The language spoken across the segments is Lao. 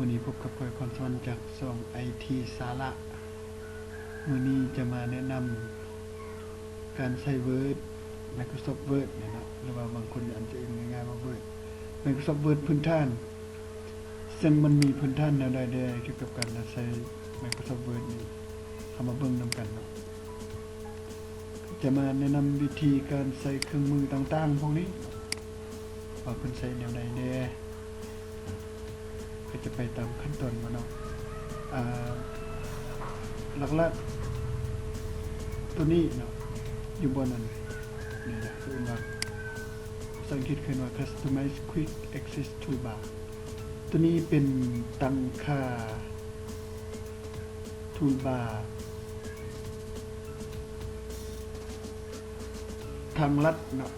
ມື້ນີ້ພົບກັບຂ້ອຍ ພອນສະຫວັນ ຈາກຊ່ອງໄອທີສາລະ. ມື້ນີ້ຈະມາແນະນຳການໃຊ້ Word Microsoft Word ນີ້ເນາະ ຫຼືວ່າບາງຄົນອາດຈະເອີ້ນງ່າຍໆວ່າ Word Microsoft Word ພື້ນຖານ. ເຊິ່ງມັນມີພື້ນຖານແນວໃດແດ່ກ່ຽວກັບການໃຊ້ Microsoft Word ນີ້ ເຮົາມາເບິ່ງນຳກັນເນາະ. ຈະມາແນະນຳວິທີການໃຊ້ເຄື່ອງມືຕ່າງໆພວກນີ້ ວ່າເພິ່ນໃຊ້ແນວໃດແດ່. ກໍຈະໄປຕາມຂັ້ນຕອນມັນເນາະ. ອ່າ ຫຼັກໆ ຕົວນີ້ເນາະ ຢູ່ບ່ອນນັ້ນ ນີ້ນະ ເອີ້ນວ່າ ພາສາອັງກິດເອີ້ນວ່າ Customize Quick Access Toolbar. ຕົວນີ້ເປັນຕັ້ງຄ່າ Toolbar ທາງລັດເນາະ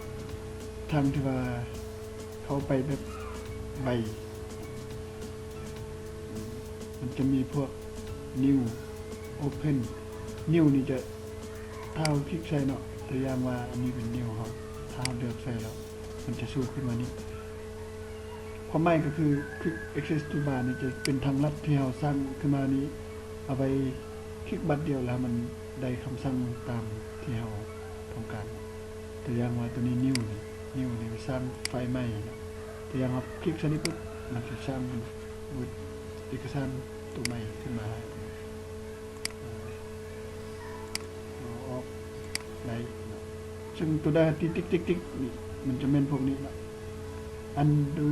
ທາງທີ່ວ່າເຂົ້າໄປແບບໄວ. ມັນຈະມີພວກ New Open New ນີ້ຈະ ຖ້າເຮົາຄລິກໃສ່ເນາະ ຕົວຢ່າງວ່າອັນນີ້ເປັນ New ເຮົາ ຖ້າເຮົາເລືອກໃສ່ແລ້ວ ມັນຈະໂຊຂຶ້ນມານີ້. ຄວາມໝາຍກໍຄື Quick Access Toolbar ນີ້ຈະເປັນທາງລັດທີ່ເຮົາສ້າງຂຶ້ນມານີ້ ເອົາໄວ້ຄລິກບາດດຽວແລ້ວມັນໄດ້ຄຳສັ່ງຕາມທີ່ເຮົາຕ້ອງການ. ຕົວຢ່າງວ່າຕົວນີ້ New ນີ້ New ນີ້ສ້າງໄຟລ໌ໃໝ່ເນາະ. ຕົວຢ່າງເຮົາຄລິກໃສ່ນີ້ປຶບ ມັນຈະສ້າງເປັນ Word ເອກະສານໂຕໃໝ່ຂຶ້ນມາໃຫ້. ເອົາອອກໄດ້ເນາະ. ເຊິ່ງຕົວໃດທີ່ຕິກໆໆນີ້ ມັນຈະແມ່ນພວກນີ້ເນາະ. Undo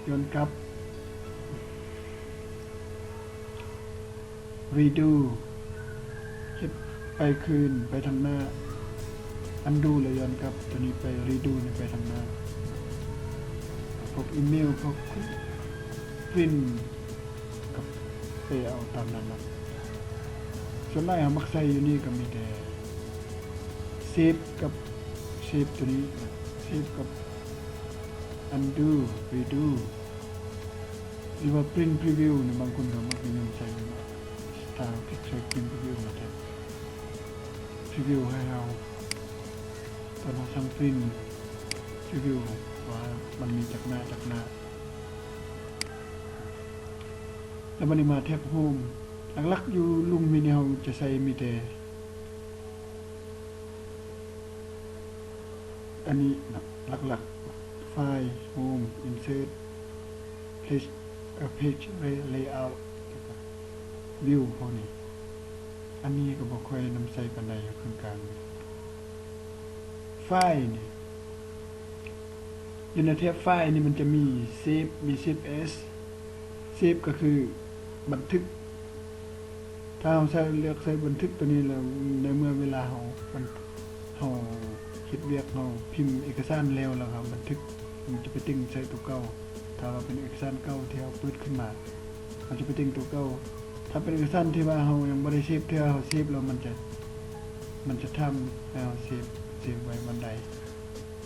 ຍ້ອນກັບ Redo ເຮັດໄປຄືນ ໄປທາງໜ້າ. Undo ແລ້ວຍ້ອນກັບ ຕົວນີ້ໄປ Redo ນີ້ໄປທາງໜ້າ. ພວກອີເມວ ພວກ Print ກັບເປເອົາຕາມນັ້ນນະ. ສ່ວນຫຼາຍເຮົາມັກໃຊ້ຢູ່ນີ້ກໍມີແຕ່ Save ກັບ Save ຕົວນີ້ນະ Save ກັບ Undo Redo ຫຼືວ່າ Print Preview ນີ້ ບາງຄົນກໍມັກນິຍົມໃຊ້ຢູ່ເນາະ. ຖ້າເຮົາຄລິກໃສ່ Print Preview ມັນຈະ Preview ໃຫ້ເຮົາ ຕອນເຮົາສັ່ງ Print Preview ວ່າມັນມີຈັກໜ້າ ຈັກໜ້າ. ແລ້ວບັດນີ້ມາແທັບ Home. ຫຼັກໆຢູ່ລຸມມີແນວຈະໃຊ້ມີແຕ່ອັນນີ້ເນາະ ຫຼັກໆ File Home Insert Page ເອີ Page Layout ແລ້ວກໍ View ພວກນີ້. ອັນນີ້ກໍບໍ່ຄ່ອຍນຳໃຊ້ປານໃດຢູ່ເຄິ່ງກາງ. File ນີ້ ຢູ່ໃນແທັບ File ນີ້ມັນຈະມີ Save ມີ Save As. Save ກໍຄືບັນທຶກ. ຖ້າເຮົາໃຊ້ ເລືອກໃຊ້ບັນທຶກຕົວນີ້ແລ້ວ ໃນເມື່ອເວລາເຮົາ ເຮົາເຮັດວຽກ ເຮົາພິມເອກະສານແລ້ວ ແລ້ວເຮົາບັນທຶກ ມັນຈະໄປຕິ່ງໃສ່ຕົວເກົ່າ. ຖ້າວ່າເປັນເອກະສານເກົ່າທີ່ເຮົາເປີດຂຶ້ນມາ ເຮົາຈະໄປຕິ່ງຕົວເກົ່າ. ຖ້າເປັນເອກະສານທີ່ວ່າເຮົາຍັງບໍ່ໄດ້ເຊບເທື່ອ ເຮົາເຊບແລ້ວມັນຈະ ມັນຈະຖາມໃຫ້ເຮົາເຊບ ເຊບໄວ້ບ່ອນໃດ.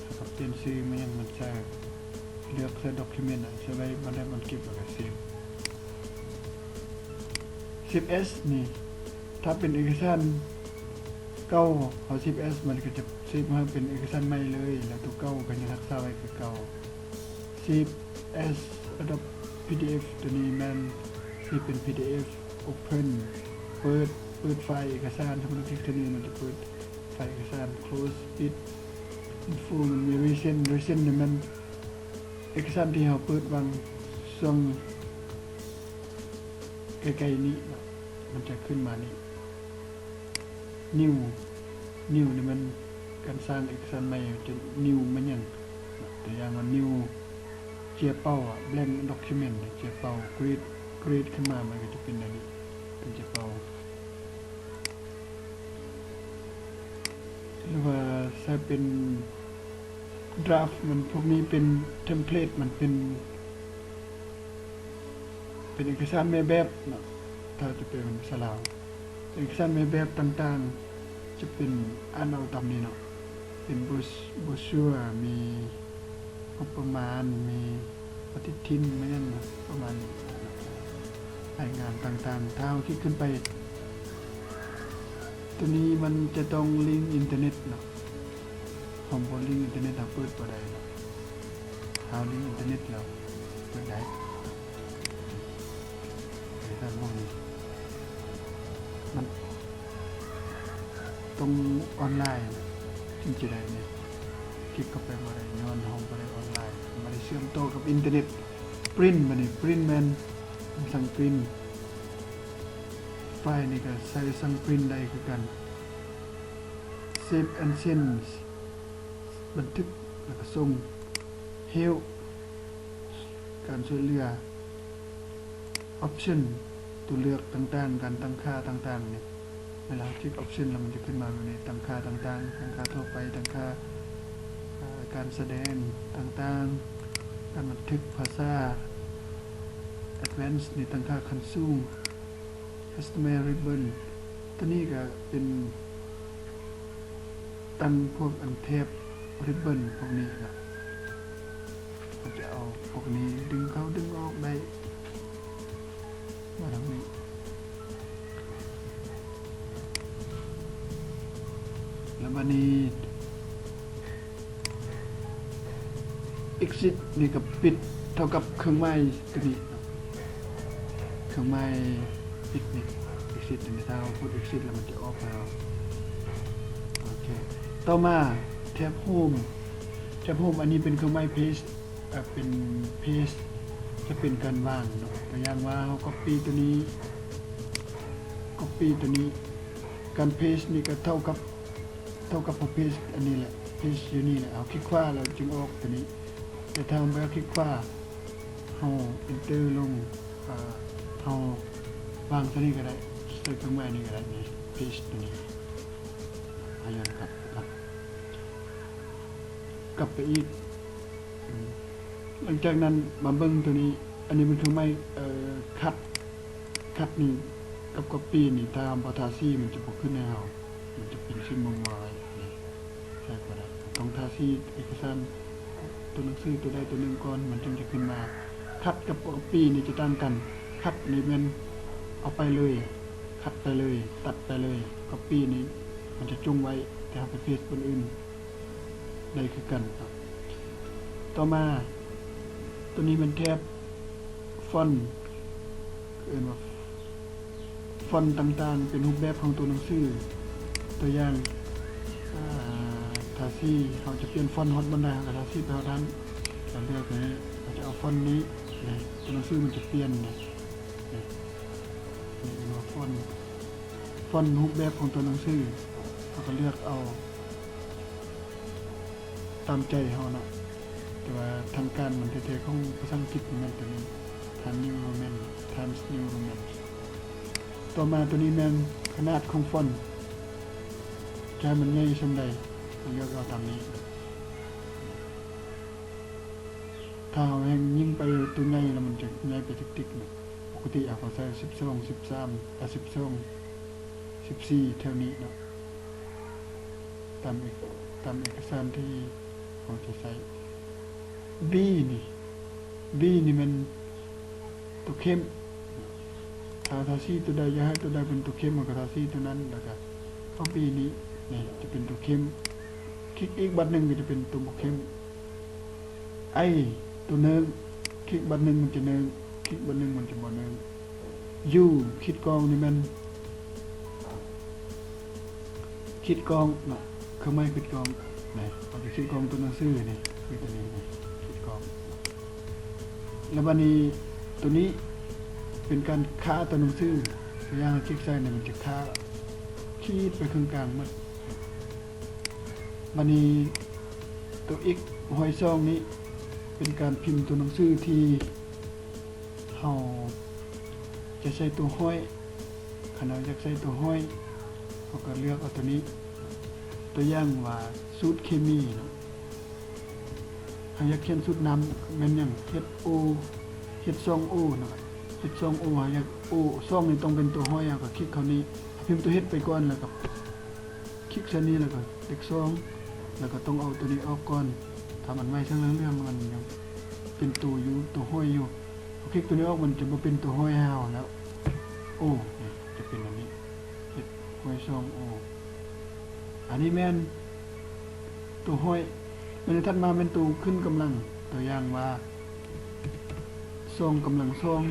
ເຮົາກໍປ່ຽນຊື່ມາຫຍັງມັນໃສ່ ເລືອກໃສ່ Document ໃສ່ໄວ້ບ່ອນໃດບ່ອນເກັບ ແລ້ວກໍເຊບ. Save As ນີ້ ຖ້າເປັນເອກະສານເກົ່າ ເຮົາ Save As ມັນກໍຈະເຊບໃຫ້ເປັນເອກະສານໃໝ່ເລີຍ ແລ້ວຕົວເກົ່າກໍຍັງຮັກສາໄວ້ຄືເກົ່າ. Save As Adobe PDF ຕົວນີ້ແມ່ນ Save ເປັນ PDF Open ເປີດ ເປີດໄຟລ໌ເອກະສານ. ຖ້າມັນຄລິກຕົວນີ້ ມັນຈະເປີດໄຟລ໌ເອກະສານ. Close ປິດ. Info ມັນມີ Recent Recent ນີ້ແມ່ນເອກະສານທີ່ເຮົາເປີດຫວ່າງຊ່ວງໃກ້ໆນີ້ເນາະ ມັນຈະຂຶ້ນມານີ້. New New ນີ້ມັນການສ້າງເອກະສານໃໝ່ ຈະ New ແມ່ນຫຍັງ? ຕົວຢ່າງວ່າ New ເຈ້ຍເປົ່າ Blank Document ເຈ້ຍເປົ່າ. Create Create ຂຶ້ນມາ ມັນກໍຈະເປັນແນວນີ້ ເປັນເຈ້ຍເປົ່າ. ຫຼືວ່າໃຊ້ເປັນ Draft ມັນ ພວກນີ້ເປັນ Template ມັນເປັນ ເປັນເອກະສານແມ່ແບບເນາະ ຖ້າຈະແປເປັນພາສາລາວ ເອກະສານແມ່ແບບຕ່າງໆ ຈະເປັນ ອ່ານເອົາຕາມນີ້ເນາະ ເປັນ ໂບຣ ໂບຣເຊີ ມີງົບປະມານ ມີປະຕິທິນ ມີຫຍັງປະມານນີ້ ລາຍງານຕ່າງໆ. ຖ້າເຮົາຄລິກຂຶ້ນໄປ ຕົວນີ້ມັນຈະຕ້ອງລິງອິນເຕີເນັດເນາະ ເຮົາບໍ່ລິງອິນເຕີເນັດ ເຮົາເປີດບໍ່ໄດ້ເນາະ. ຖ້າລິງອິນເຕີເນັດແລ້ວເປີດໄດ້. ແຕ່ພວກນີ້ມັນຕ້ອງອອນລາຍຈຶ່ງຈະໄດ້ນີ້ ຄລິກເຂົ້າໄປບໍ່ໄດ້ ຍ້ອນເຮົາບໍ່ໄດ້ອອນລາຍ ບໍ່ໄດ້ເຊື່ອມຕໍ່ກັບອິນເຕີເນັດ. ປຣິ້ນ ບັດນີ້ປຣິ້ນແມ່ນຄຳສັ່ງປຣິ້ນ ໄຟລ໌ນີ້ກໍໃຊ້ສັ່ງປຣິ້ນໄດ້ຄືກັນ. Save and send ບັນທຶກແລ້ວກໍສົ່ງ. Help ການຊ່ວຍເຫຼືອ. Option ຕົວເລືອກຕ່າງໆ ການຕັ້ງຄ່າຕ່າງໆນີ້ ເວລາເຮົາຄລິກ Option ແລ້ວມັນຈະຂຶ້ນມາແບບນີ້ ຕັ້ງຄ່າຕ່າງໆ ຕັ້ງຄ່າທົ່ວໄປ ຕັ້ງຄ່າ ເອີ ການສະແດງຕ່າງໆ ການບັນທຶກພາສາ. Advanced ນີ້ຕັ້ງຄ່າຂັ້ນສູງ. Customize ribbon ຕົວນີ້ກໍເປັນຕັ້ງພວກອັນແຖບ ribbon ພວກນີ້ເນາະ ເຮົາຈະເອົາພວກນີ້ດຶງເຂົ້າດຶງອອກໄດ້ ມາທາງນີ້ ແລ້ວບາດນີ້ Exit ນີ້ກໍປິດເທົ່າກັບເຄື່ອງໝາຍຕົວນີ້ ເຄື່ອງໝາຍປິດນີ້ Exit ນີ້ ຖ້າເຮົາກົດ Exit ແລ້ວມັນຈະອອກໃຫ້ເຮົາ. ໂອເຄ ຕໍ່ມາແທັບ Home ແທັບ Home ອັນນີ້ເປັນເຄື່ອງໝາຍ Paste ເປັນ Paste ຈະເປັນການວາງເນາະ ຕົວຢ່າງວ່າເຮົາ Copy ຕົວນີ້ Copy ຕົວນີ້ ການ Paste ນີ້ກໍເທົ່າກັບ ເທົ່າກັບເຮົາ Paste ອັນນີ້ແຫຼະ Paste ຢູ່ນີ້ແຫຼະ ເຮົາຄລິກຂວາແລ້ວຈຶ່ງອອກຕົວນີ້ ແຕ່ຖ້າເຮົາບໍ່ຄລິກຂວາ ເຮົາ Enter ລົງ ເຮົາວາງຕົວນີ້ກໍໄດ້ ໃສ່ເຄື່ອງໝາຍນີ້ກໍໄດ້ Paste ຕົວນີ້ ເຮົາຍ້ອນກັບ ກັບໄປອີກ. ຫຼັງຈາກນັ້ນມາເບິ່ງຕົວນີ້ ອັນນີ້ເປັນເຄື່ອງໝາຍ Cut Cut ນີ້ກັບ Copy ນີ້ ຖ້າເຮົາບໍ່ທາສີມັນຈະບໍ່ຂຶ້ນໃຫ້ເຮົາ ມັນຈະເປັນສີມົວໆ ໄວ້ ໃຊ້ບໍ່ໄດ້ ຕ້ອງທາສີເອກະສານ ຕົວໜັງສືຕົວໃດຕົວໜຶ່ງກ່ອນ ມັນຈຶ່ງຈະຂຶ້ນມາ. Cut ກັບ Copy ນີ້ຈະຕ່າງກັນ Cut ນີ້ແມ່ນເອົາໄປເລີຍ Cut ໄປເລີຍ ຕັດໄປເລີຍ Copy ນີ້ມັນຈະຈົ່ງໄວ້ ແຕ່ເຮົາໄປ Paste ບ່ອນອື່ນ ໄດ້ຄືກັນເນາະ. ຕໍ່ມາ ຕົວນີ້ແມ່ນແຖບ Font ເອີ້ນວ່າ Font ຕ່າງໆ ເປັນຮູບແບບຂອງຕົວໜັງສື ຕົວຢ່າງ ອາ ທາສີ ເຮົາຈະປ່ຽນ Font ຮອດບ່ອນໃດ ເຮົາກໍທາສີໄປຮອດຫັ້ນ ເຮົາເລືອກນີ້ ເຮົາຈະເອົາ Font ນີ້ນະ ຕົວໜັງສືມັນຈະປ່ຽນນະ ນີ້ເອີ້ນວ່າ Font Font ຮູບແບບຂອງຕົວໜັງສື ເຮົາກໍເລືອກເອົາຕາມໃຈເຮົາເນາະ ແຕ່ວ່າທາງການມັນແທ້ໆຂອງພາສາອັງກິດນີ້ແມ່ນຕົວນີ້ Times New Roman Times New Roman. ຕໍ່ມາຕົວນີ້ແມ່ນຂະໜາດຂອງ Font ຈະໃຫ້ມັນໃຫຍ່ສ່ຳໃດ ເຮົາເລືອກເອົາຕາມນີ້. ຖ້າເຮົາແຮ່ງຍິງໄປຕົວໃຫຍ່ແລ້ວມັນຈະໃຫຍ່ໄປຕິກໆເນາະ ປົກກະຕິເຮົາກໍໃສ່ສິບສອງ ສິບສາມ ອາ ສິບສອງ ສິບສີ່ ແຖວນີ້ເນາະ ຕາມເອກ ຕາມເອກະສານທີ່ເຮົາຈະໃຊ້. B ນີ້ B ນີ້ແມ່ນຕົວເຂັ້ມ ຖ້າ ທາສີຕົວໃດ ຢາກໃຫ້ຕົວໃດເປັນຕົວເຂັ້ມ ເຮົາກໍທາສີຕົວນັ້ນ ແລ້ວກໍ B ນີ້ ນີ້ຈະເປັນຕົວເຂັ້ມ ຄລິກອີກບາດໜຶ່ງກໍຈະເປັນຕົວບໍ່ເຂັ້ມ. I ຕົວເນີ່ງ ຄລິກບາດໜຶ່ງມັນຈະເນີ່ງ ຄລິກບາດໜຶ່ງມັນຈະບໍ່ເນີ່ງ. U ຂີດກອງນີ້ແມ່ນຂີດກອງເນາະ ເຄື່ອງໝາຍຂີດກອງນະ ເຮົາຈະຂີດກອງຕົວໜັງສືນີ້ ຄືຕົວນີ້ນະ ຂີດກອງ. ແລ້ວບາດນີ້ຕົວນີ້ເປັນການຄາຕົວໜັງສື ຕົວຢ່າງເຮົາຄລິກໃສ່ນີ້ ມັນຈະຄາ ຂີດໄປເຄິ່ງກາງໝົດ. ບາດນີ້ຕົວ X ຫ້ອຍສອງນີ້ເປັນການພິມຕົວໜັງສືທີ່ເຮົາຈະໃສ່ຕົວຫ້ອຍ ຄັນເຮົາຢາກໃສ່ຕົວຫ້ອຍ ເຮົາກໍເລືອກເອົາຕົວນີ້ ຕົວຢ່າງວ່າສູດເຄມີເນາະ ເຮົາຢາກຂຽນສູດນ້ຳແມ່ນຫຍັງ H O H ສອງ O ເນາະ H ສອງ O ເຮົາຢາກ O ສອງນີ້ຕ້ອງເປັນຕົວຫ້ອຍ ເຮົາກໍຄລິກເຂົ້ານີ້ ເຮົາພິມຕົວ H ໄປກ່ອນ ແລ້ວກໍ ຄລິກໃສ່ນີ້ແລ້ວກໍເລກສອງ ແລ້ວກໍຕ້ອງເອົາຕົວນີ້ອອກກ່ອນ ຖ້າມັນໄວ້ທາງເຫຼືອງໆ ມັນຍັງເປັນຕົວຢູ່ ຕົວຫ້ອຍຢູ່ ເຮົາຄລິກຕົວນີ້ອອກ ມັນຈະບໍ່ເປັນຕົວຫ້ອຍໃຫ້ເຮົາແລ້ວ O ນີ້ຈະເປັນອັນນີ້ H ຫ້ອຍສອງ O ອັນນີ້ແມ່ນຕົວຫ້ອຍ ແມ່ນ ຖັດມາແມ່ນຕົວຂຶ້ນກຳລັງ ຕົວຢ່າງວ່າ ສອງກຳລັງສອງ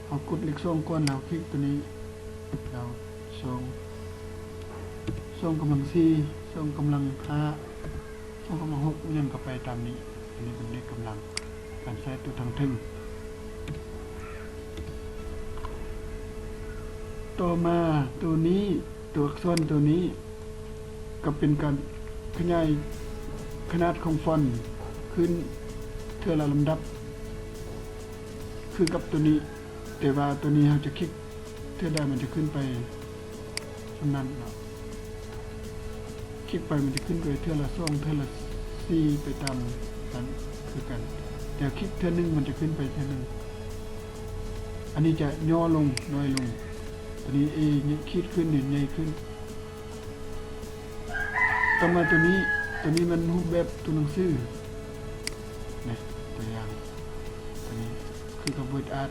ເຮົາກົດເລກສອງກ່ອນ ແລ້ວຄລິກຕົວນີ້ ແລ້ວສອງ ສອງກຳລັງສີ່ ສອງກຳລັງຫ້າ ສອງກຳລັງຫົກ ຫຍັງກໍໄປຕາມນີ້. ອັນນີ້ເປັນເລກກຳລັງ ການໃຊ້ຕົວທາງເທິງ. ຕໍ່ມາຕົວນີ້ ຕົວອັກສອນຕົວນີ້ ກໍເປັນການຂະຫຍາຍຂະໜາດຂອງຟອນຂຶ້ນເທື່ອລະລຳດັບ ຄືກັບຕົວນີ້ ແຕ່ວ່າຕົວນີ້ເຮົາຈະຄລິກເທື່ອໃດມັນຈະຂຶ້ນໄປສ່ຳນັ້ນເນາະ ຄລິກໄປມັນຈະຂຶ້ນໄປເທື່ອລະສອງ ເທື່ອລະສີ່ ໄປຕາມນັ້ນຄືກັນ ແຕ່ຄລິກເທື່ອໜຶ່ງມັນຈະຂຶ້ນໄປເທື່ອໜຶ່ງ. ອັນນີ້ຈະຫຍໍ້ລົງ ໜ້ອຍລົງ ຕົວນີ້ A ຂີດຂຶ້ນ ໃຫຍ່ຂຶ້ນ. ຕໍ່ມາຕົວນີ້ ຕົວນີ້ແມ່ນຮູບແບບຕົວໜັງສື ນີ້ ຕົວຢ່າງ ຕົວນີ້ຄືກັບ Word Art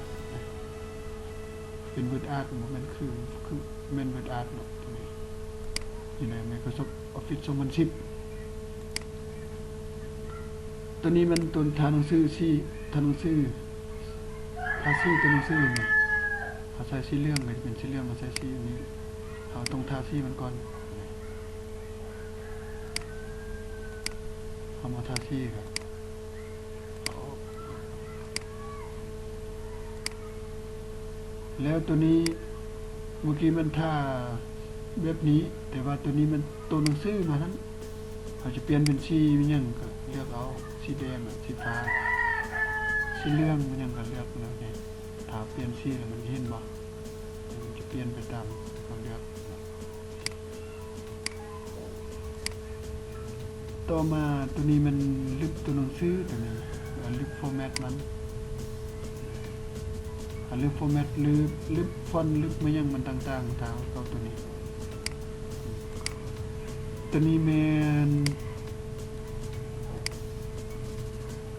ເປັນ Word Art ບໍ່ແມ່ນຄື ຄືແມ່ນ Word Art ເນາະ ຕົວນີ້ ຢູ່ໃນ Microsoft Office ສອງພັນສິບ. ຕົວນີ້ແມ່ນຕົວທາໜັງສື ສີທາໜັງສື ທາສີຕົວໜັງສືນີ້ ເຮົາໃສ່ສີເຫຼືອງກໍຈະເປັນສີເຫຼືອງ ເຮົາໃສ່ສີອັນນີ້ ເຮົາຕ້ອງທາສີມັນກ່ອນ. ເຮົາມາທາສີກໍ ແລ້ວຕົວນີ້ ເມື່ອກີ້ມັນຖ້າແບບນີ້ ແຕ່ວ່າຕົວນີ້ມັນຕົວໜັງສືມານັ້ນ ເຮົາຈະປ່ຽນເປັນສີຫຍັງກໍເລືອກເອົາ ສີແດງ ສີຟ້າ ສີເຫຼືອງ ຫຍັງກໍເລືອກແລ້ວ. ນີ້ ຖ້າປ່ຽນສີແລ້ວມັນເຫັນບໍ່? ມັນຈະປ່ຽນໄປຕາມເຮົາເລືອກ. ຕໍ່ມາຕົວນີ້ແມ່ນລຶບຕົວໜັງສື ຕົວນີ້ ເອີ ລຶບຟໍແມັດມັນ ເຮົາລຶບຟໍແມັດ ລຶບ ລຶບຟອນ ລຶບມາຫຍັງມັນຕ່າງໆ ຖ້າເຮົາເຂົ້າຕົວນີ້. ຕົວນີ້ແມ່ນ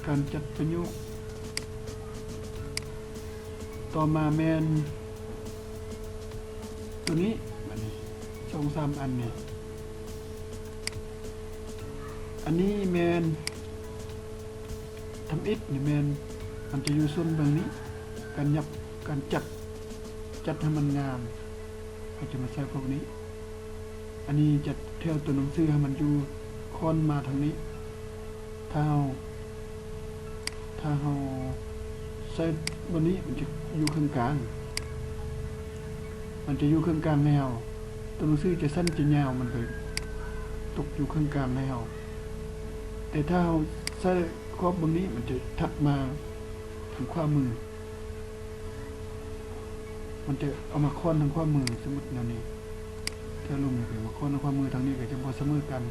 ການຈັດປະໂຫຍກ. ຕໍ່ມາແມ່ນ ຕົວນີ້ ບາດນີ້ ສອງສາມອັນນີ້ ອັນນີ້ແມ່ນ ທຳອິດນີ້ແມ່ນ ມັນຈະຢູ່ສ່ວນເບື້ອງນີ້ ການຫຍັບ ການຈັດ ຈັດໃຫ້ມັນງາມ ເຮົາຈະມາໃສ່ພວກນີ້. ອັນນີ້ຈະແຖວຕົວໜັງສືໃຫ້ມັນຢູ່ຄ່ອນມາທາງນີ້. ຖ້າເຮົາ ຖ້າເຮົາໃສ່ບ່ອນນີ້ ມັນຈະຢູ່ເຄິ່ງກາງ ມັນຈະຢູ່ເຄິ່ງກາງໃຫ້ເຮົາ ຕົວໜັງສືຈະສັ້ນຈະຍາວ ມັນກໍຕົກຢູ່ເຄິ່ງກາງໃຫ້ເຮົາ. ແຕ່ຖ້າເຮົາໃສ່ຂອບເບື້ອງນີ້ ມັນຈະຖັດມາທາງຂວາມື. ມັນຈະເອົາມາຄ້ອນທາງຂວາມື ສົມມຸດແນວນີ້ ແຖວລຸ່ມນີ້ເປັນມາຄ້ອນທາງຂວາມື ທາງນີ້ກໍຈະບໍ່ສະເໝີກັນ.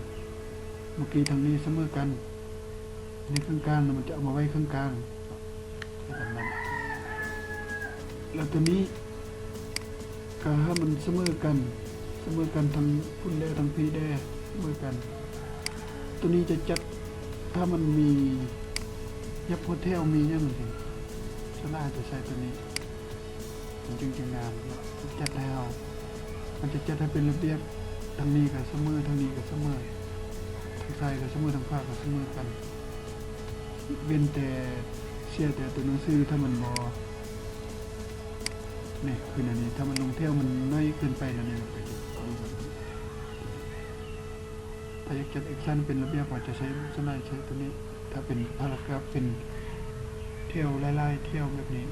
ເມື່ອກີ້ທາງນີ້ສະເໝີກັນ ໃນເຄິ່ງກາງ ແລ້ວມັນຈະເອົາມາໄວ້ເຄິ່ງກາງ ແບບນັ້ນ. ແລ້ວຕົວນີ້ກໍໃຫ້ມັນສະເໝີກັນ ສະເໝີກັນທັງພຸ້ນແດ່ ທັງພີ້ແດ່ ສະເໝີກັນ. ຕົວນີ້ຈະຈັດ ຖ້າມັນມີຫຍັບຫົວແຖວ ມີຫຍັງຈັ່ງຊີ້ ສ່ວນຫຼາຍຈະໃຊ້ຕົວນີ້ ມັນຈຶ່ງຈະງາມ ຈັດໃຫ້ເຮົາ ມັນຈະຈັດໃຫ້ເປັນລະບຽບ ທາງນີ້ກໍສະເໝີ ທາງນີ້ກໍສະເໝີ ທາງຊ້າຍກໍສະເໝີ ທາງຂວາກໍສະເໝີກັນ ເວັ້ນແຕ່ ເສຍແຕ່ຕົວໜັງສື ຖ້າມັນບໍ່ ນີ້ ຄືແນວນີ້ ຖ້າມັນລົງແຖວມັນໜ້ອຍເກີນໄປ ແນວນີ້ມັນກໍຈະຢູ່ແບບນີ້. ຖ້າຢາກຈັດເອກຊັນເປັນລະບຽບ ເຮົາຈະໃຊ້ ສ່ວນຫຼາຍໃຊ້ຕົວນີ້ ຖ້າເປັນພາຣາກຣາຟ ເປັນແຖວຫຼາຍໆແຖວແບບນີ້.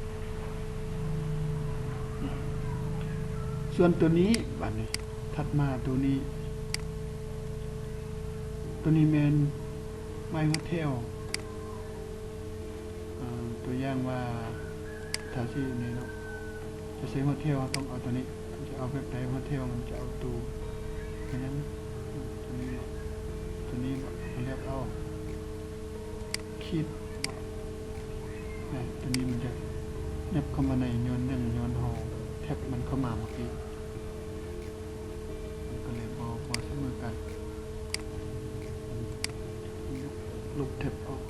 ສ່ວນຕົວນີ້ ບາດນີ້ ຖັດມາຕົວນີ້ ຕົວນີ້ແມ່ນໄມ້ຫົວແຖວ. ເອີ ຕົວຢ່າງວ່າ ທາສີນີ້ເນາະ ຈະໃສ່ຫົວແຖວ ເຮົາຕ້ອງເອົາຕົວນີ້ ຈະເອົາແບບໃດ ຫົວແຖວມັນຈະເອົາໂຕອັນນັ້ນ ຕົວນີ້ເນາະ ຕົວນີ້ເນາະ ເລືອກເອົາ ຂີດ ຕົວນີ້ມັນຈະຫຍັບເຂົ້າມາໃນ ຍ້ອນຫຍັງ ຍ້ອນເຮົາແທັບມັນເຂົ້າມາເມື່ອກີ້ ມັນກໍເລີຍບໍ່ ບໍ່ສະເໝີກັນ ລົບແທັບອອກ.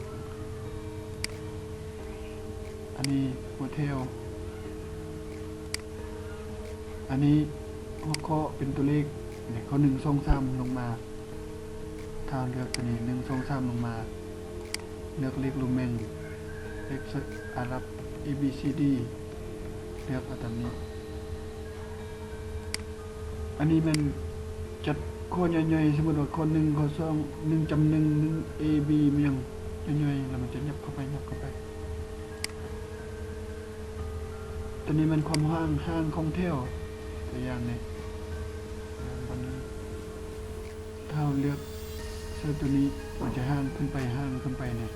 ອັນນີ້ຫົວແຖວ ອັນນີ້ຫົວຂໍ້ເປັນຕົວເລກ ໃນຂໍ້ໜຶ່ງ ສອງ ສາມ ລົງມາ ຖ້າເລືອກຕົວນີ້ ໜຶ່ງ ສອງ ສາມ ລົງມາ ເລືອກເລກໂລແມນ ເລກອາຣັບ ເອ ບີ ຊີ ດີ ເ ເລືອກເອົາຕາມນີ້. ອັນນີ້ແມ່ນຈັດຂໍ້ຍ່ອຍໆ ສົມມຸດວ່າຂໍ້ໜຶ່ງ ຂໍ້ສອງ ໜຶ່ງຈຸດໜຶ່ງ ໜຶ່ງ ເອ ບີ ແມ່ນຫຍັງ ຍ່ອຍໆ ແລ້ວມັນຈະຫຍັບເຂົ້າໄປ ຫຍັບເຂົ້າໄປ. ຕົວນີ້ແມ່ນຄວາມຫ່າງ ຫ່າງຂອງແຖວ ຕົວຢ່າງນີ້ ບັດນີ້ ຖ້າເຮົາເລືອກໃສ່ຕົວນີ້ ມັນຈະຫ່າງຂຶ້ນໄປ ຫ່າງຂຶ້ນໄປນີ້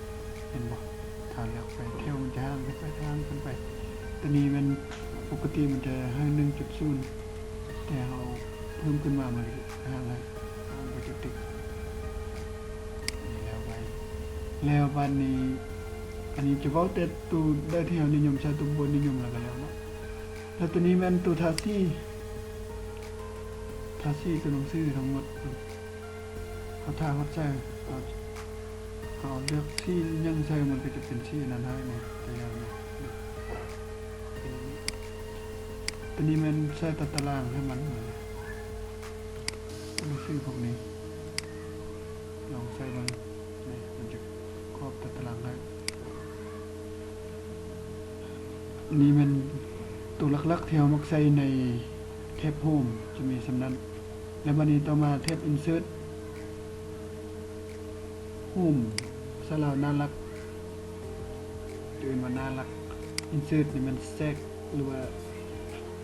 ເຫັນບໍ່? ຖ້າເລືອກໄປແຖວ ມັນຈະຫ່າງຂຶ້ນໄປ ຫ່າງຂຶ້ນໄປ. ຕົວນີ້ແມ່ນປົກກະຕິມັນຈະໃຫ້ໜຶ່ງຈຸດສູນ ແຕ່ເຮົາເພີ່ມຂຶ້ນມາ ມັນຈະຫ່າງໃຫ້ ຫ່າງໄປຕິກໆ. ນີ້ແລ້ວໄປ ແລ້ວບາດນີ້ ອັນນີ້ຈະເວົ້າແຕ່ໂຕໃດທີ່ເຮົານິຍົມໃຊ້ ໂຕບໍ່ນິຍົມແລ້ວກໍແລ້ວເນາະ. ແລ້ວໂຕນີ້ແມ່ນໂຕທາສີ ທາສີໂຕໜັງສືທັງໝົດ. ເຮົາທາຮອດໃສ່ ເຮົາ ເຮົາເລືອກສີຫຍັງໃສ່ ມັນກໍຈະເປັນສີນັ້ນໃຫ້ນີ້ ຕົວຢ່າງນີ້ ຕົວນີ້ແມ່ນໃສ່ຕາຕະລາງໃຫ້ມັນ ຕົວໜັງສືພວກນີ້ ລອງໃສ່ເບິ່ງ ນີ້ມັນຈະຄອບຕາຕະລາງໃຫ້. ນີ້ແມ່ນໂຕຫຼັກໆ ທີ່ເຮົາມັກໃຊ້ໃນແທັບໂຮມ ຈະມີສ່ຳນັ້ນ. ແລ້ວບາດນີ້ຕໍ່ມາແທັບອິນເສີດ ໂຮມ ພາສາລາວໜ້າຫຼັກ ເອີ້ນວ່າໜ້າຫຼັກ. ອິນເສີດນີ້ແມ່ນແຊກ ຫຼືວ່າ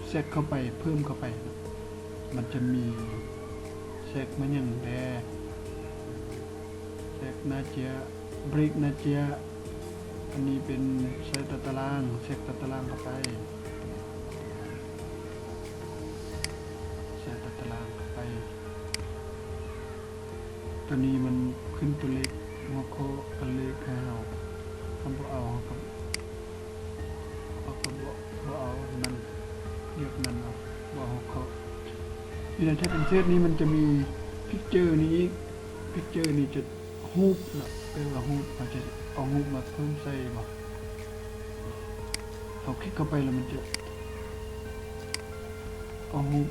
ແຊກເຂົ້າໄປ ເພີ່ມເຂົ້າໄປເນາະ. ມັນຈະມີແຊກມາຫຍັງແດ່ ແຊກໜ້າເຈ້ຍ ເບຣກໜ້າເຈ້ຍ. ອັນນີ້ເປັນໃສ່ຕາຕະລາງ ແຊກຕາຕະລາງເຂົ້າໄປ ໃສ່ຕາຕະລາງເຂົ້າໄປ. ຕົວນີ້ມັນຂຶ້ນຕົວເລກ ຫົວຂໍ້ຕົວເລກໃຫ້ເຮົາ ຄັນບໍ່ເອົາ ເຮົາກໍ ເຮົາກໍບໍ່ ບໍ່ເອົາມັນ ເລືອກມັນເອົາ ບໍ່ເອົາຫົວຂໍ້. ຢູ່ໃນແທັບອິນເສີດນີ້ມັນຈະມີພິກເຈີນີ້ອີກ ພິກເຈີນີ້ຈະ ຮູບເນາະ ແປວ່າຮູບ ເຮົາຈະເອົາຮູບມາເພີ່ມໃສ່ບໍ່ ເຮົາຄລິກເຂົ້າໄປແລ້ວມັນຈະເອົາຮູບ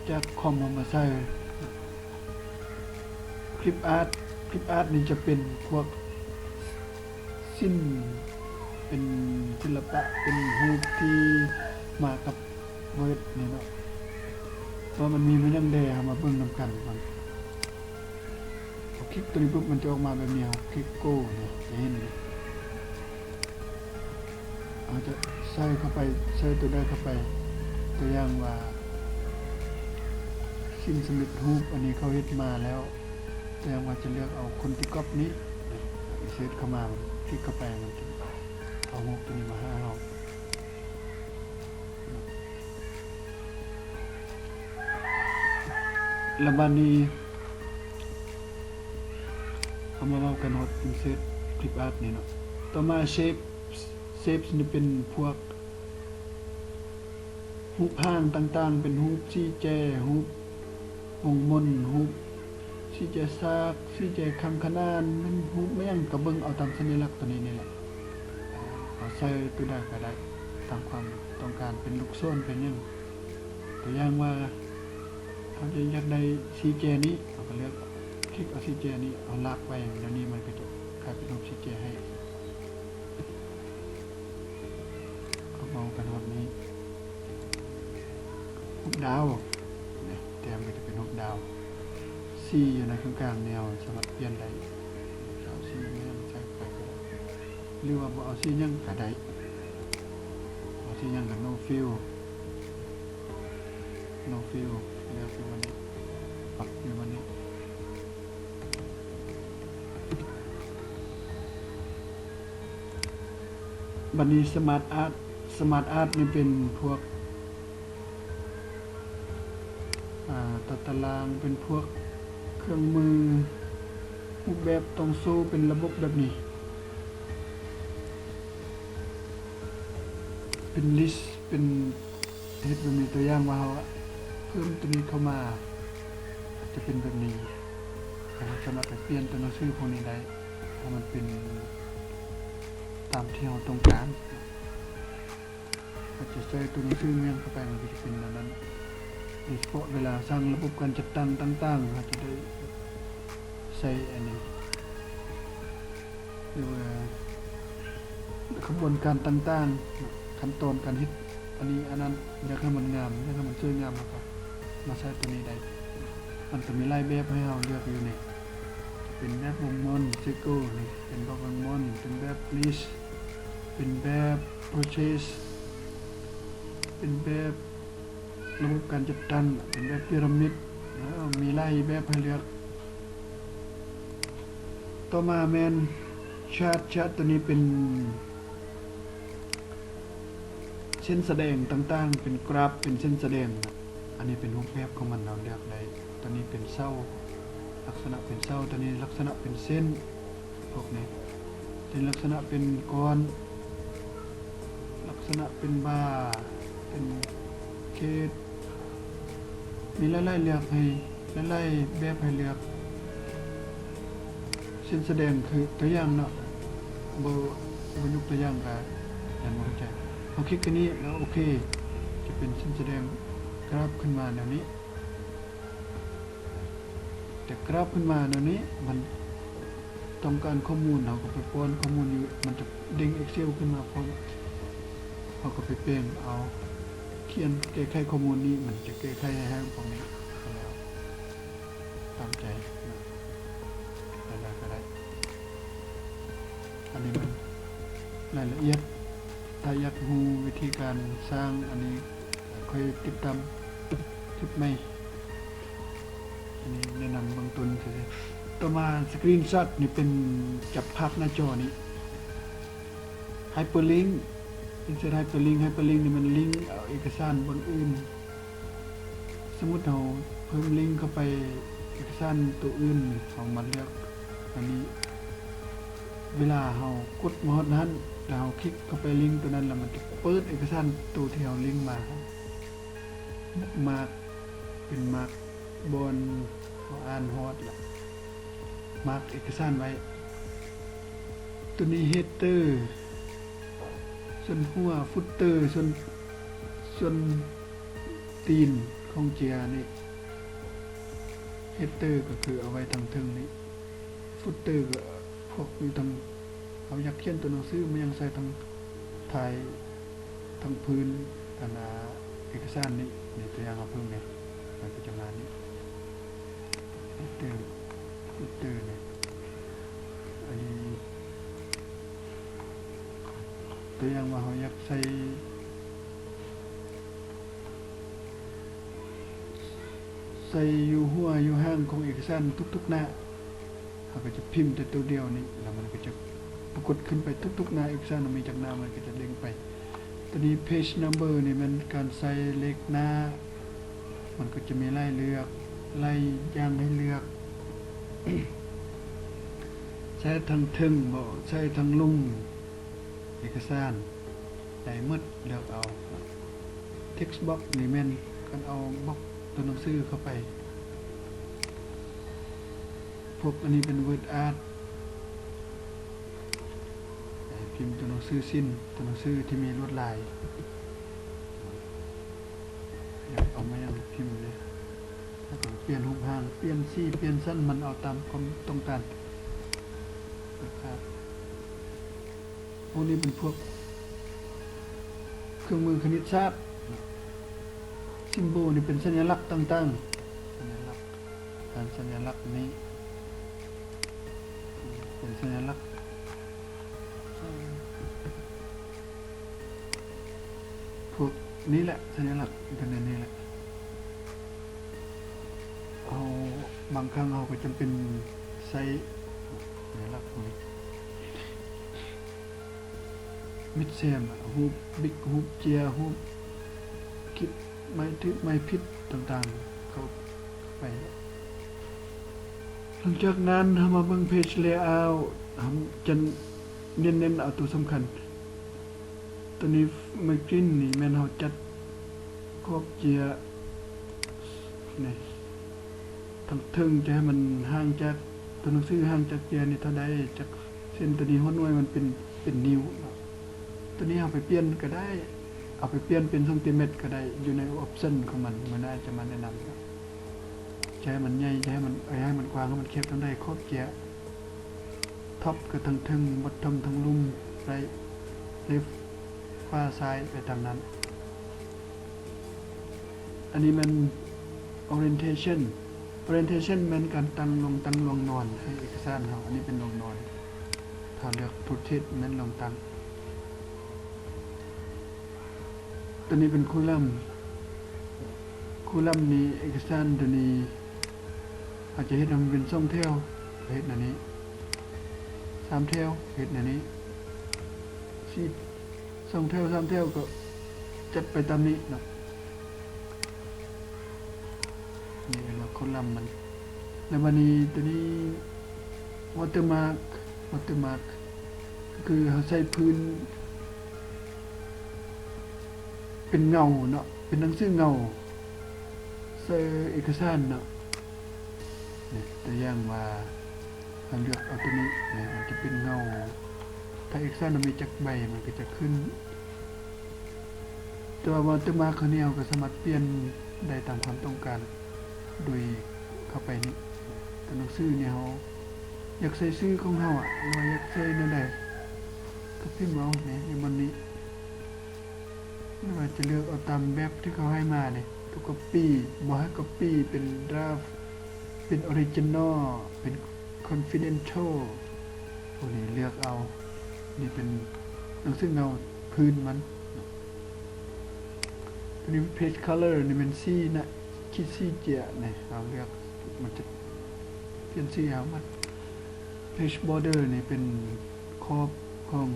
ຈາກຄອມເຮົາມາໃສ່. ຄລິບອາດ ຄລິບອາດນີ້ຈະເປັນພວກ ສິນ ເປັນສິລະປະ ເປັນຮູບທີ່ມາກັບເວີດນີ້ເນາະ ວ່າມັນມີມາຫຍັງແດ່ ເຮົາມາເບິ່ງນຳກັນກ່ອນ. ເຮົາຄລິກຕົວນີ້ປຸບ ມັນຈະອອກມາແບບນີ້ ເຮົາຄລິກໂກນີ້ ຈະເຫັນເດ້ ເຮົາຈະໃສ່ເຂົ້າໄປ ໃສ່ຕົວໃດເຂົ້າໄປ ຕົວຢ່າງວ່າ ສິ້ນສຳເລັດຮູບ ອັນນີ້ເຂົາເຮັດມາແລ້ວ ແຕ່ວ່າຈະເລືອກເອົາຄົນທີ່ກັອບນີ້ ເຊີດເຂົ້າມາ ຄລິກເຂົ້າໄປ ມັນຈະເອົາຮູບຕົວນີ້ມາຫາເຮົາ. ແລ້ວບາດນີ້ ເຮົາມາເວົ້າກັນຮອດ insert clip art ນີ້ເນາະ. ຕໍ່ມາ shape, shapes ນີ້ເປັນພວກ ຮູບຮ່າງຕ່າງໆ ເປັນຮູບສີ່ແຈ ຮູບວົງມົນ ຮູບສີ່ແຈສາກ ສີ່ແຈຄັງຂະໜານ ແມ່ນຮູບແມ່ນຫຍັງ ກໍເບິ່ງເອົາຕາມສັນຍາລັກຕົວນີ້ນີ້ແຫຼະ. ເຮົາໃສ່ຕົວໃດກໍໄດ້ຕາມຄວາມຕ້ອງການ ເປັນລູກສອນ ເປັນຫຍັງ. ຕົວຢ່າງວ່າ ເຮົາຈະຢາກໄດ້ສີ່ແຈນີ້ ເຮົາກໍເລືອກ ຄລິກເອົາສີ່ແຈນີ້ ເຮົາລາກໄປ ແນວນີ້ມັນກໍຈະກາຍເປັນຮູບສີ່ແຈໃຫ້. ເຮົາເວົ້າກັນຮອດນີ້ ຮູບດາວນະ ແຕ້ມກໍຈະເປັນຮູບດາວ. ສີຢູ່ໃນເຄິ່ງກາງແນວ ສາມາດປ່ຽນໄດ້ ເອົາສີຫຍັງໃສ່ໄປກໍໄດ້ ຫຼືວ່າບໍ່ເອົາສີຫຍັງກໍໄດ້ ເອົາສີຫຍັງກໍ no fill no fill ເລືອກຢູ່ບ່ອນນີ້ ປັບຢູ່ບ່ອນນີ້. ບັດນີ້ smart art, smart art ນີ້ເປັນພວກ ອາ ຕາຕະລາງ ເປັນພວກເຄື່ອງມື ຮູບແບບຕ້ອງໂຊເປັນລະບົບແບບນີ້ ເປັນ list ເປັນ ເຮັດແບບນີ້ ຕົວຢ່າງວ່າເຮົາເພີ່ມຕົວນີ້ເຂົ້າມາ ຈະເປັນແບບນີ້ ເຮົາສາມາດໄປປ່ຽນຕົວໜັງສືພວກນີ້ໄດ້ ໃຫ້ມັນເປັນຕາມທີ່ເຮົາຕ້ອງການ. ເຮົາຈະໃສ່ຕົວໜັງສືແມ່ນເຂົ້າໄປ ມັນກໍຈະເປັນແນວນັ້ນ. ໂດຍສະເພາະເວລາສ້າງລະບົບການຈັດຕັ້ງຕ່າງໆ ເຮົາຈະໄດ້ໃສ່ອັນນີ້ ຫຼືວ່າຂະບວນການຕ່າງໆ. ຂັ້ນຕອນການເຮັດອັນນີ້ອັນນັ້ນ ຢາກໃຫ້ມັນງາມ ຢາກໃຫ້ມັນສວຍງາມ ເຮົາກໍມາໃຊ້ຕົວນີ້ໄດ້. ມັນກໍມີຫຼາຍແບບໃຫ້ເຮົາເລືອກຢູ່ນີ້ ເປັນແບບວົງມ້ອນ ເຊີໂກ ນີ້ ເປັນແບບວົງມ້ອນ ເປັນແບບ ຣິດ ເປັນແບບ ໂປຣເຊສ ເປັນແບບ ລະບົບການຈັດຕັ້ງ ເປັນແບບປີຣະມິດ ເອີ ມີຫຼາຍແບບໃຫ້ເລືອກ. ຕໍ່ມາແມ່ນຊາດ ຊາດຕົວນີ້ເປັນເສັ້ນສະແດງຕ່າງໆ ເປັນກຣາຟ ເປັນເສັ້ນສະແດງ. ອັນນີ້ເປັນຮູບແບບຂອງມັນ ເຮົາເລືອກໄດ້. ຕົວນີ້ເປັນເສົາ ລັກສະນະເປັນເສົາ, ຕົວນີ້ລັກສະນະເປັນເສັ້ນ ພວກນີ້ ເປັນລັກສະນະເປັນກ້ອນ ລັກສະນະເປັນບ່າ ເປັນເຂດ ມີຫຼາຍໆເລືອກໃຫ້ ຫຼາຍໆແບບໃຫ້ເລືອກ. ເສັ້ນສະແດງຄືຕົວຢ່າງເນາະ ບໍ່ ບໍ່ຍົກຕົວຢ່າງກະຍັງບໍ່ເຂົ້າໃຈ. ເຮົາຄລິກອັນນີ້ແລ້ວໂອເຄ ຈະເປັນເສັ້ນສະແດງກຣາຟຂຶ້ນມາແນວນີ້. ແຕ່ກຣາຟຂຶ້ນມາແນວນີ້ ມັນຕ້ອງການຂໍ້ມູນ ເຮົາກໍໄປປ້ອນຂໍ້ມູນຢູ່ ມັນຈະເດ້ງ Excel ຂຶ້ນມາພ້ອມ ເຮົາກໍໄປແປງເອົາ ຂຽນແກ້ໄຂຂໍ້ມູນນີ້ ມັນຈະແກ້ໄຂໃຫ້ເຮົາພວກນີ້ ກໍແລ້ວຕາມໃຈນະ ອັນໃດກໍໄດ້. ອັນນີ້ມັນລາຍລະອຽດ ຖ້າຢາກຮູ້ວິທີການສ້າງອັນນີ້ ຂ້ອຍຕິດຕາມຄລິບໃໝ່. ອັນນີ້ແນະນຳເບື້ອງຕົ້ນຊື່ໆ. ຕໍ່ມາ ສະກຣີນຊັອດນີ້ເປັນຈັບພາບໜ້າຈໍນີ້ ໄຮເປີລິງ ອິນເສີດໄຮເປີລິງ ໄຮເປີລິງນີ້ມັນລິງເອົາເອກະສານບ່ອນອື່ນ. ສົມມຸດເຮົາເພີ່ມລິງເຂົ້າໄປເອກະສານໂຕອື່ນ ເຮົາມາເລືອກອັນນີ້ ເວລາເຮົາກົດມາຮອດນັ້ນ ແລ້ວເຮົາຄລິກເຂົ້າໄປລິງໂຕນັ້ນ ແລ້ວມັນຈະເປີດເອກະສານໂຕທີ່ເຮົາລິງມາ ບຸກມາກ ເປັນມາກບ່ອນເຮົາອ່ານຮອດ ແລ້ວມາກເອກະສານໄວ້. ໂຕນີ້ເຮດເຕີ ສ່ວນຫົວ ຟຸດເຕີ ສ່ວນ ສ່ວນ ຕີນຂອງເຈຍນີ້ ເຮດເຕີກໍຄືເອົາໄວ້ທາງເທິງນີ້ ຟຸດເຕີກໍພວກຢູ່ທາງ ເຮົາຢາກຂຽນຕົວໜັງສືມາຍັງໃສ່ທາງທ້າຍ ທາງພື້ນອັນນາເອກະສານນີ້ ໃນຕົວຢ່າງເຮົາເບິ່ງນີ້ ມັນກໍຈະມານີ້ ເຮດເຕີ ຟຸດເຕີນີ້. ອັນນີ້ຕົວຢ່າງວ່າເຮົາຢາກໃສ່ ໃສ່ຢູ່ຫົວຢູ່ຫາງຂອງເອກະສານທຸກໆໜ້າ ເຮົາກໍຈະພິມແຕ່ໂຕດຽວນີ້ ແລ້ວມັນກໍຈະປາກົດຂຶ້ນໄປທຸກໆໜ້າເອກະສານ ມີຈັກໜ້າມັນກໍຈະເດັ່ງໄປ. ຕົວນີ້ ເພຈນຳເບີ ນີ້ແມ່ນການໃສ່ເລກໜ້າ ມັນກໍຈະມີຫຼາຍເລືອກ ຫຼາຍຢ່າງໃຫ້ເລືອກ ໃສ່ທາງເທິງບໍ ໃສ່ທາງລຸ່ມເອກະສານ ໄດ້ໝົດ ເລືອກເອົາ. ເທັກບັອກນີ້ແມ່ນການເອົາບັອກຕົວໜັງສືເຂົ້າໄປ. ພວກອັນນີ້ເປັນເວີດອາດ ໃຫ້ພິມຕົວໜັງສືສິ້ນ ຕົວໜັງສືທີ່ມີລວດລາຍ ຢາກເອົາມາຫຍັງພິມເລີຍ ແລ້ວກໍປ່ຽນຮູບຮ່າງ ປ່ຽນສີ ປ່ຽນຊັ້ນ ມັນເອົາຕາມຄວາມຕ້ອງການນະຄັບ. ພວກນີ້ເປັນພວກເຄື່ອງມືຄະນິດສາດ ຊິມໂບນີ້ເປັນສັນຍະລັກຕ່າງໆ ສັນຍະລັກ ການສັນຍະລັກນີ້ເປັນສັນຍະລັກ ພວກນີ້ແຫຼະ ສັນຍະລັກເປັນແນວນີ້ແຫຼະ. ເຮົາ ບາງຄັ້ງເຮົາກໍຈຳເປັນໃຊ້ສັນຍະລັກພວກນີ້ ມິດແຊມ ຮູບບິກ ຮູບເຈຍ ຮູບຄລິບ ໄມ້ຖືກ ໄມ້ຜິດຕ່າງໆ ເຂົ້າໄປ. ຫຼັງຈາກນັ້ນເຮົາມາເບິ່ງເພຈເລເອົາ ເຮົາຈະເນັ້ນໆເອົາຕົວສຳຄັນ. ຕົວນີ້ມາກຈິນນີ້ແມ່ນເຮົາຈັດຂອບເຈຍນີ້ ທາງເທິງຈະໃຫ້ມັນຫ່າງຈາກ ຕົວໜັງສືຫ່າງຈາກເຈຍນີ້ເທົ່າໃດ ຈັກເຊັ່ນ ຕົວນີ້ຫົວໜ່ວຍມັນເປັນ ເປັນນິ້ວເນາະ. ຕົວນີ້ເຮົາໄປປ່ຽນກໍໄດ້ ເອົາໄປປ່ຽນເປັນຊັງຕີແມັດກໍໄດ້ ຢູ່ໃນອອບຊັນຂອງມັນ ມື້ໜ້າຈະມາແນະນຳ. ຈະໃຫ້ມັນໃຫຍ່ ຈະໃຫ້ມັນ ເອີ ໃຫ້ມັນກວ້າງ ໃຫ້ມັນແຄບ ຕ້ອງໄດ້ຂອບເຈຍ ທັອບກໍທັງເທິງ ບັອດທອມ ທັງລຸ່ມ ໄຣ ເລຟ ຂ ຂວາຊ້າຍໄປຕາມນັ້ນ. ອັນນີ້ແມ່ນ orientation. Orientation ແມ່ນການຕັ້ງລົງ, ຕັ້ງລວງນອນໃຫ້ເອກະສານເຮົາ. ອັນນີ້ເປັນລວງນອນ. ຖ້າເລືອກ rotate ແມ່ນລວງຕັ້ງ. ຕົວນີ້ເປັນ column. Column ນີ້ ເອກະສານຕົວນີ້ ເຮົາຈະເຮັດໃຫ້ມັນເປັນສອງແຖວ ກໍເຮັດແນວນີ້, ສາມແຖວ ເຮັດແນວນີ້, ສີ່ ສອງແຖວ ສາມແຖວ ກໍຈັດໄປຕາມນີ້ເນາະ. ນີ້ເອີ້ນວ່າ column ມັນ. ແລ້ວບາດນີ້ຕົວນີ້ watermark. Watermark ກໍຄືເຮົາໃສ່ພື້ນເປັນເງົາເນາະ, ເປັນໜັງສືເງົາໃສ່ເອກະສານເນາະ. ນີ້ ຕົວຢ່າງວ່າ ເຮົາເລືອກເອົາຕົວນີ້ ນີ້ ມັນຈະເປັນເງົາ. ຖ້າເອກະສານເຮົາມີຈັກໃບ ມັນກໍຈະຂຶ້ນ. ແຕ່ວ່າ watermark ເຮົານີ້ ເຮົາກໍສາມາດປ່ຽນໄດ້ຕາມຄວາມຕ້ອງການ ໂດຍເຂົ້າໄປນີ້. ຕົວໜັງສືນີ້ ເຮົາຢາກໃສ່ຊື່ຂອງເຮົາອະ ຫຼືວ່າຢາກໃສ່ແນວໃດ ກໍພິມເອົານີ້ ຢູ່ບ່ອນນີ້. ຫຼືວ່າຈະເລືອກເອົາຕາມແບບທີ່ເຂົາໃຫ້ມານີ້ ຕົວ copy ບໍ່ໃຫ້ copy ເປັນ draft ເປັນ original ເປັນ confidential ພວກນີ້ເລືອກເອົາ. ນີ້ເປັນໜັງສືເງົາພື້ນມັນ. ຕົວນີ້ page color ນີ້ແມ່ນສີນະ ຂີດສີເຈ້ຍນີ້ ເຮົາເລືອກ ມັນຈະປ່ຽນສີໃຫ້ເຮົາໝົດ. Page border ນີ້ເປັນຂອບຂອງ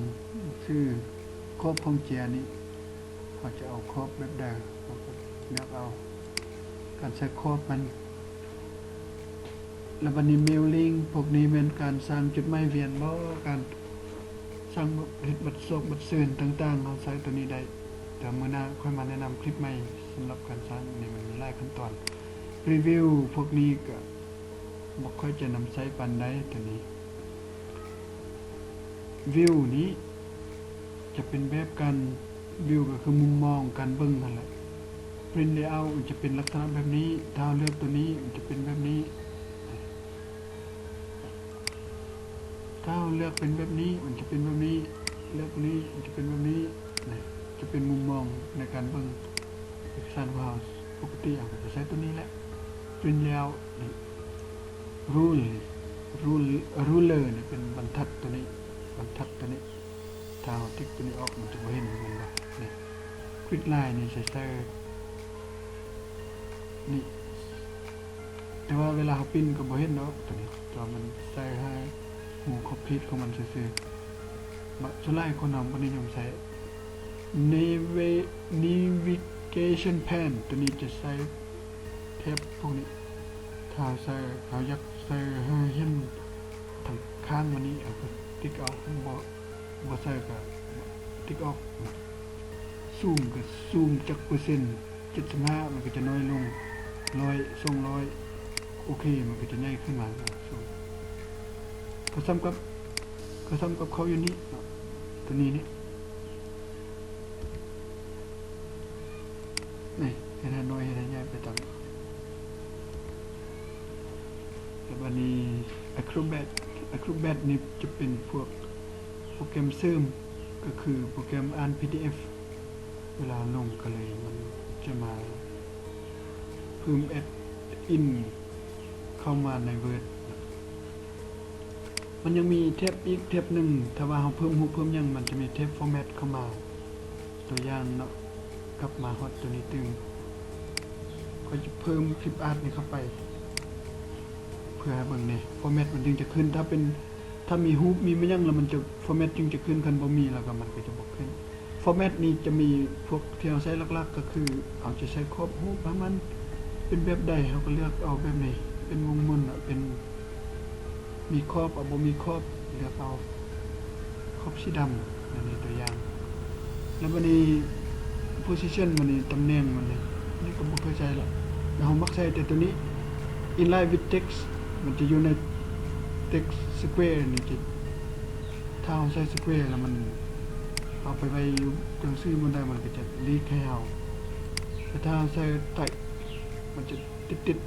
ຄືຂອບຂອງເຈ້ຍນີ້ ເຮົາຈະເອົາຂອບແບບໃດ ເຮົາກໍເລືອກເອົາ. ການໃສ່ຂອບມັນ ແລ້ວບາດນີ້ mailing ພວກນີ້ແມ່ນການສ້າງຈົດໝາຍວຽນບໍ ການສ້າງເຮັດບັດຊອກບັດເຊີນຕ່າງໆ ເຮົາໃຊ້ຕົວນີ້ໄດ້. ແຕ່ມື້ໜ້າຂ້ອຍມາແນະນຳຄລິບໃໝ່ສຳລັບການສ້າງ ອັນນີ້ມັນມີຫຼາຍຂັ້ນຕອນ. Review ພວກນີ້ກໍບໍ່ຄ່ອຍຈະນຳໃຊ້ປານໃດຕົວນີ້. View ນີ້ຈະເປັນແບບການ view ກໍຄືມຸມມອງການເບິ່ງຫັ້ນແຫຼະ. Print layout ມັນຈະເປັນລັກສະນະແບບນີ້. ຖ້າເຮົາເລືອກຕົວນີ້ ມັນຈະເປັນແບບນີ້. ຖ້າເຮົາເລືອກເປັນແບບນີ້ ມັນຈະເປັນແບບນີ້. ເລືອກຕົວນີ້ ມັນຈະເປັນແບບນີ້. ຈະເປັນມຸມມອງໃນການເບິ່ງເອກະສານຂອງເຮົາ. ປົກກະຕິເຮົາກໍຈະໃຊ້ຕົວນີ້ແຫຼະ. Print layout ນີ້ Rule Rule Ruler ນີ້ເປັນບັນທັດຕົວນີ້ ບັນທັດຕົວນີ້. ຖ້າເຮົາຕິກຕົວນີ້ອອກ ມັນຈະບໍ່ເຫັນ ແມ່ນບໍ່? ນີ້ Grid Line ນີ້ໃສ່ ໃສ່ນີ້ ແຕ່ວ່າເວລາເຮົາປິ່ນກໍບໍ່ເຫັນດອກຕົວນີ້ ແຕ່ວ່າມັນໃສ່ໃຫ້ຮູ້ຂອບເຂດຂອງມັນຊື່ໆ. ບະ ສ່ວນຫຼາຍຄົນເຮົາບໍ່ນິຍົມໃຊ້. Navi- Navigation Pane ຕົວນີ້ຈະໃສ່ແຖບພວກນີ້. ຖ້າເຮົາໃສ່ ເຮົາຢາກໃສ່ໃຫ້ເຫັນທາງຂ້າງມັນນີ້ ເຮົາກໍຕິກເອົາ. ບໍ່ ບໍ່ໃສ່ກໍຕິກອອກ. ສູງກໍສູງຈັກເປີເຊັນ ເຈັດສິບຫ້າ ມັນກໍຈະນ້ອຍລົງ ຮ້ອຍ ສອງຮ້ອຍ ໂອເຄ ມັນກໍຈະໃຫຍ່ຂຶ້ນມາສູງ. ກໍສ່ຳກັບ ກໍສ່ຳກັບເຂົ້າຢູ່ນີ້ເນາະ ຕົວນີ້ນີ້ ນີ້ ເຮັດໃຫ້ນ້ອຍ ເຮັດໃຫ້ໃຫຍ່ໄປຕາມ. ແລ້ວບາດນີ້ Acrobat Acrobat ນີ້ຈະເປັນພວກໂປຣແກຣມເສີມ ກໍຄືໂປຣແກຣມອ່ານ PDF ເວລາລົງກໍເລີຍ ມັນຈະມາເພີ່ມ add in ເຂົ້າມາໃນ Word. ມັນຍັງມີແຖບອີກແຖບໜຶ່ງ ຖ້າວ່າເຮົາເພີ່ມຮູບເພີ່ມຫຍັງ ມັນຈະມີແຖບ Format ເຂົ້າມາ. ຕົວຢ່າງເນາະ ກັບມາຮອດຕົວນີ້ຕື່ມ ຂ້ອຍຈະເພີ່ມ Clip Art ນີ້ເຂົ້າໄປ ເພື່ອໃຫ້ເບິ່ງແດ່ Format ມັນຈຶ່ງຈະຂຶ້ນ. ຖ້າເປັນ ຖ້າມີຮູບມີແມ່ນຫຍັງແລ້ວ ມັນຈະ Format ຈຶ່ງຈະຂຶ້ນ, ຄັນບໍ່ມີແລ້ວກໍມັນກໍຈະບໍ່ຂຶ້ນ. Format ນີ້ຈະມີພວກທີ່ເຮົາໃຊ້ຫຼັກໆ ກໍຄືເຮົາຈະໃຊ້ຂອບຮູບໃຫ້ມັນເປັນແບບໃດ ເຮົາກໍເລືອກເອົາແບບນີ້ ເປັນວົງມົນ ເປັນ ມີຂອບ ເອົາ ບໍ່ມີຂອບ ເລືອກເອົາ ຂອບສີດຳ. ອັນນີ້ຕົວຢ່າງ. ແລ້ວບັດນີ້ position ບັດນີ້ ຕຳແໜ່ງມັນນີ້ ນີ້ກໍບໍ່ເຄີຍໃຊ້ລະ. ເຮົາມັກໃຊ້ແຕ່ຕົວນີ້ inline with text ມັນຈະຢູ່ໃນ text square ນີ້ ຈະ ຖ້າເຮົາໃຊ້ square ແລ້ວມັນ ເຮົາໄປໄວ້ຢູ່ໜັງສືບ່ອນໃດ ມັນກໍຈະລີກໃຫ້ເຮົາ. ແຕ່ຖ້າເຮົາໃຊ້ type ມັນຈະຕິດ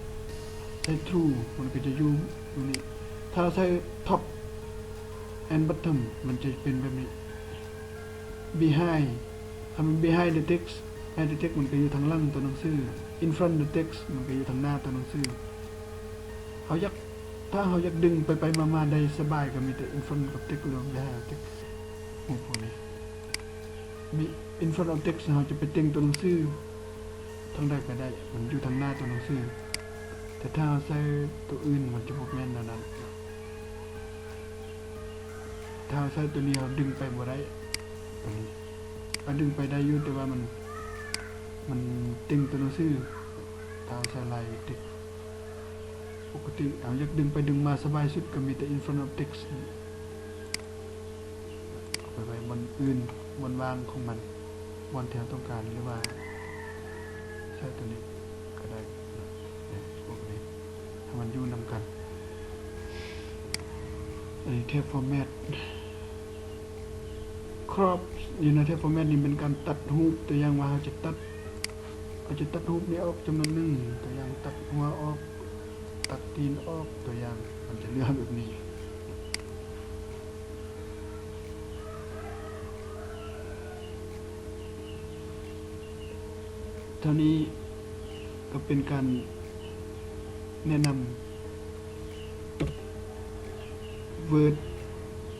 ໆ ໃຊ້ true ມັນກໍຈະຢູ່ ຢູ່ນີ້. ຖ້າເຮົາໃຊ້ top and bottom ມັນຈະເປັນແບບນີ້. behind ຄັນແມ່ນ behind the text, behind the text ມັນກໍຢູ່ທາງຫຼັງຕົວໜັງສື, in front the text ມັນກໍຢູ່ທາງໜ້າຕົວໜັງສື. ເຮົາຢາກ ຖ້າເຮົາຢາກດຶງໄປໆມາໆໄດ້ສະບາຍ ກໍມີແຕ່ in front of text ຫຼືວ່າ behind of text ຮູບພວກນີ້. ມີ in front of text ເຮົາຈະໄປເຕັງຕົວໜັງສືທາງໃດກໍໄດ້, ມັນຢູ່ທາງໜ້າຕົວໜັງສື. ແຕ່ຖ້າເຮົາໃຊ້ຕົວອື່ນ ມັນຈະບໍ່ແມ່ນແນວນັ້ນ. ຖ້າເຮົາໃຊ້ຕົວນີ້ ເຮົາດຶງໄປບໍ່ໄດ້. ຕົວນີ້ ເຮົາດຶງໄປໄດ້ຢູ່, ແຕ່ວ່າມັນ ມັນເຕັງຕົວໜັງສື. ຖ້າເຮົາໃຊ້ລາຍ text ປົກກະຕິ ເຮົາຢາກດຶງໄປດຶງມາສະບາຍສຸດ ກໍມີແຕ່ in front of text ເອົາໄປໄວ້ບ່ອນອື່ນ, ບ່ອນວ່າງຂອງມັນ, ບ່ອນທີ່ເຮົາຕ້ອງການ, ຫຼືວ່າໃຊ້ຕົວນີ້ກໍໄດ້ເນາະ. ນີ້ ພວກນີ້ ໃຫ້ມັນຢູ່ນຳກັນ. ອັນນີ້ແທັບ format, crop ຢູ່ໃນແທັບ format ນີ້ເປັນການຕັດຮູບ. ຕົວຢ່າງວ່າເຮົາຈະຕັດ ເຮົາຈະຕັດຮູບນີ້ອອກຈຳນວນໜຶ່ງ, ຕົວຢ່າງຕັດຫົວອອກ, ຕັດຕີນອອກ, ຕົວຢ່າງມັນຈະເຫຼືອແບບນີ້. ເທົ່ານີ້ກໍເປັນການແນະນຳ Word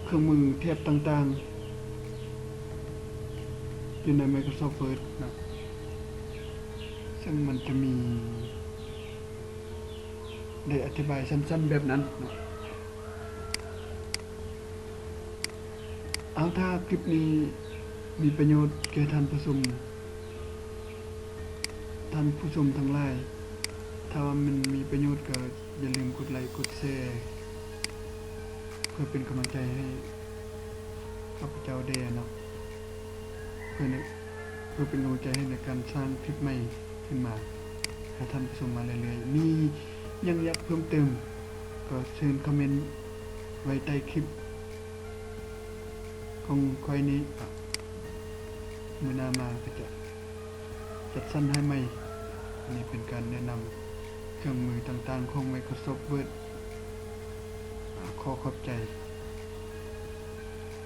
ເຄື່ອງມືແທັບຕ່າງໆ ຢູ່ໃນ Microsoft Word ເນາະ, ເຊິ່ງມັນຈະມີ ໄດ້ອະທິບາຍສັ້ນໆແບບນັ້ນເນາະ. ເອົາ ຖ້າຄລິບນີ້ມີປະໂຫຍດແກ່ທ່ານຜູ້ຊົມ, ທ່ານຜູ້ຊົມທັງຫຼາຍ, ຖ້າວ່າມັນມີປະໂຫຍດກໍຢ່າລືມກົດໄລກົດແຊ ເພື່ອເປັນກຳລັງໃຈໃຫ້ຂ້າພະເຈົ້າແດ່ເນາະ, ເພື່ອໃນ ເພື່ອເປັນກຳລັງໃຈໃຫ້ໃນການສ້າງຄລິບໃໝ່ຂຶ້ນມາ ໃຫ້ທ່ານຜູ້ຊົມມາເລື້ອຍໆ. ມີຫຍັງຢາກເພີ່ມເຕີມ ກໍເຊີນຄອມເມັນໄວ້ໃຕ້ຄລິບຂອງຂ້ອຍນີ້. ມື້ໜ້າມາກໍຈະຈັດສັນໃຫ້ໃໝ່. ອັນນີ້ເປັນການແນະນຳເຄື່ອງມືຕ່າງໆຂອງ Microsoft Word. ອາ ຂໍຂອບໃຈ.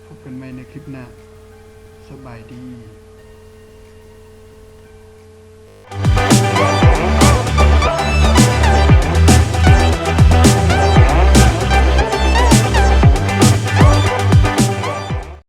ພົບກັນໃໝ່ໃນຄລິບໜ້າ. ສະບາຍດີ.